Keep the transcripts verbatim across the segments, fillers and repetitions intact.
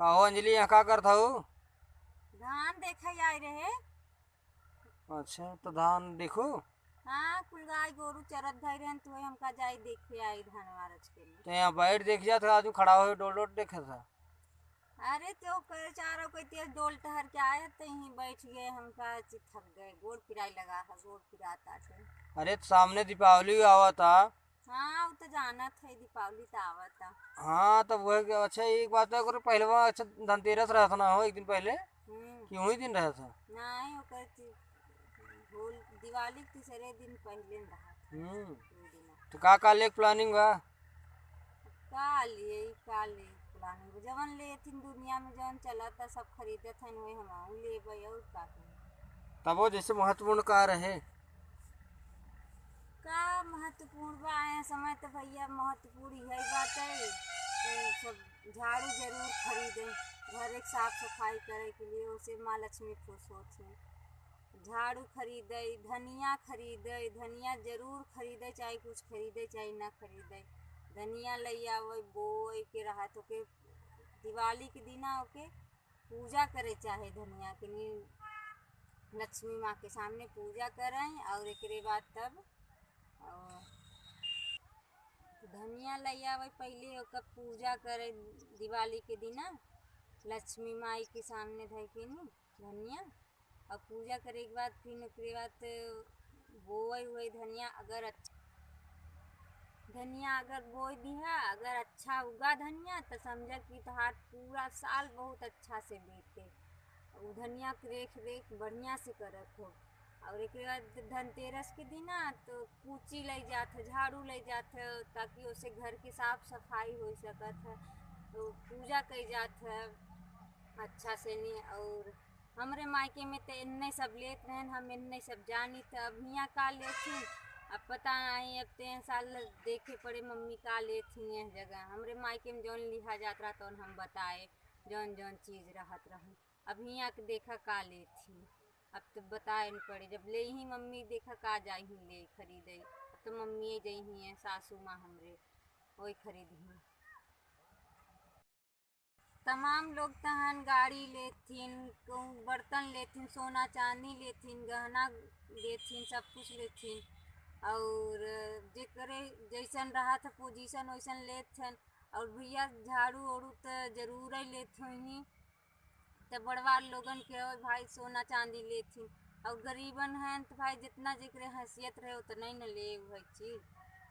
का हो अंजलि, यहाँ का करत हऊ? धान देखे आए रहे। अच्छा, तो धान देखू? हाँ, कुल गाय गोरू चरत धई रहन, तो वही हमका जाई देखे आई धान वारज के लिए। तो यहाँ बैठ देख जात, आज खड़ा हो डोल डोल देखे था। अरे, तो कर चारों कोई तेज डोल टहर के आए, तो यहीं बैठ गए, हमका ची थक गए, गोड़ पिराई लगा है, गोड़ पिराता थे। अरे, तो सामने दीपावली आवत है। हाँ, वो तो जानत है, दीपावली तो आवत है। हाँ, तब वह, अच्छा, एक बात है, अगर पहले वहाँ, अच्छा, धनतेरस रहत ना हो एक दिन पहले, हम्म। कि वही दिन रहत है? नहीं, ओकर ती-, होल-, दिवाली के तीसरे दिन पहले न रहत है, हम्म। दो दिन। तो का, का लेके planning बा? का लिए, का ले planning? जवन लेथिन दुनिया में जवन चलत है, सब खरीदत हन, वही हमहू लेबै, और का करी? तब वो जैसे महत्वपूर्ण का रहे? का महत्वपूर्ण बा, ए समय तो भैया महत्वपूर्ण यही बात है कि सब झाड़ू जरूर खरीदें, घर एक साफ सफाई करे के लिए, उसे माँ लक्ष्मी खुश होती है। झाड़ू खरीदे, धनिया खरीदे, धनिया जरूर खरीदे, चाहे कुछ खरीदे, चाहे ना खरीदे। धनिया ले आवे, बोए के रहा तो के दिवाली के दिना ओके पूजा करे चाहे धनिया के नी-, लक्ष्मी माँ के सामने पूजा करें और एकरे बाद तब, और धनिया ले आवे, पहले ओकर पूजा करे दिवाली के दिना लक्ष्मी माई के सामने धइ के नी धनिया, और पूजा करे के बाद फिर ओकरे बाद बोए हुए धनिया, अगर अच्छा धनिया अगर बोए दिहा, अगर अच्छा उगा धनिया, तो समझा कि तोहार पूरा साल बहुत अच्छा से बीते। उ धनिया के रेख रेख बढ़िया से करत हो। और एक बाद धनतेरस के दिना तो कूची ले जात है, झाड़ू ले जात है, ताकि ओसे घर के साफ सफाई हो सकत है, तो पूजा कई जात है अच्छा से नी। और हमरे मायके में तो एन्ने सब लेत रहन, हम एन्ने सब जानी, तो अब हियाँ का लेथिन, अब पता नहीं, अब तो एह साल देखे पड़े मम्मी का लेथिन एह जगह। हमरे मायके में जौन लिहा जात रहा तौन हम बताए, जौन जौन चीज रहत रहन। अब हियाँ के देखा का लेथिन, अब तो बताए न पड़े, जब लेइहीं मम्मी देखा का जाइहीं ले खरीदे, अब तो मम्मी जइहीं है सासू माँ हमरे, वही खरीदहीं। तमाम लोग तहन गाड़ी लेथिन, कहूँ बर्तन लेथिन, सोना चांदी लेथिन, गहना लेथिन, सब कुछ लेथिन। और जेकरे जैसन रहत है position वैसन लेत हन। और भैया झाड़ू ओड़ू त जरूर लेत होइहीं। त बड़वार लोगन के और भाई सोना चांदी लेथिन। और गरीबन हैं तो भाई जितना जेकरे हैसियत रहे उतना ही न ले भाई चीज।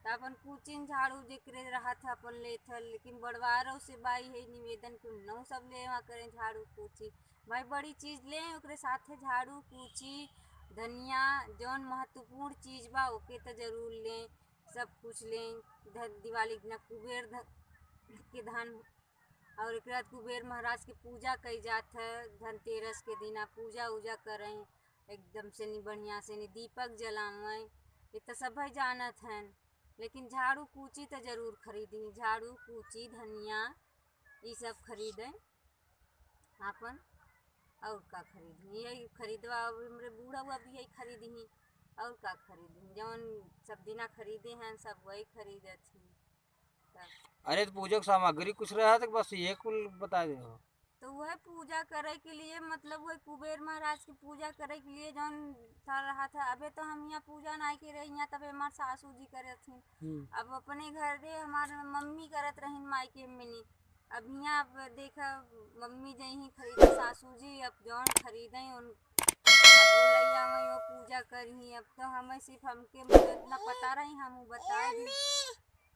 त अपन कुचिन झाड़ू जेकरे रहत है अपन लेत है, लेकिन बड़वारों से बाई है निवेदन कि उन्हों सब लेवा करें झाड़ू कुची। भाई बड़ी चीज लें, ओकरे साथे झाड़ू कुची, धनिया, जौन महत्वपूर्ण चीज बा ओके त जरूर लें, सब कुछ लें। ध-, दिवाली के दिना कुबेर ध-, के धन और एक रात कुबेर महाराज के पूजा कई जात है। धनतेरस के दिना पूजा उजा करें, एकदम से नी बढ़िया से नी दीपक जलावें, ये तो सभे जानत हैं। लेकिन झाड़ू कूची तो जरूर खरीदी, झाड़ू कूची धनिया ई सब खरीदें आपन। और का खरीदी, यही खरीदवा, अब हमरे बूढ़ा हुआ भी यही खरीदी, और का खरीदी, जौन सब दिना खरीदे हैं सब वही खरीदत हैं। अरे, तो पूजा के सामग्री कुछ रहा तो बस ये कुल बता दे हो। तो वह पूजा करे के लिए, मतलब, वह कुबेर महाराज की पूजा करे के लिए जौन था रहा था। अबे तो हम यहाँ पूजा नाई के रही, यहाँ तबे हमार सासू जी करे थी। हम्म। अब अपने घर रे हमार मम्मी करत रहीन माई के मिनी। अब यहाँ अब देखा, मम्मी जइहीं खरीदे सासू जी, अब जौन खरीदे उन अब वो लइया में वो पूजा करिहीं। अब तो हमें सिर्फ हमके मतलब इतना पता रही, हम उ बताए दी।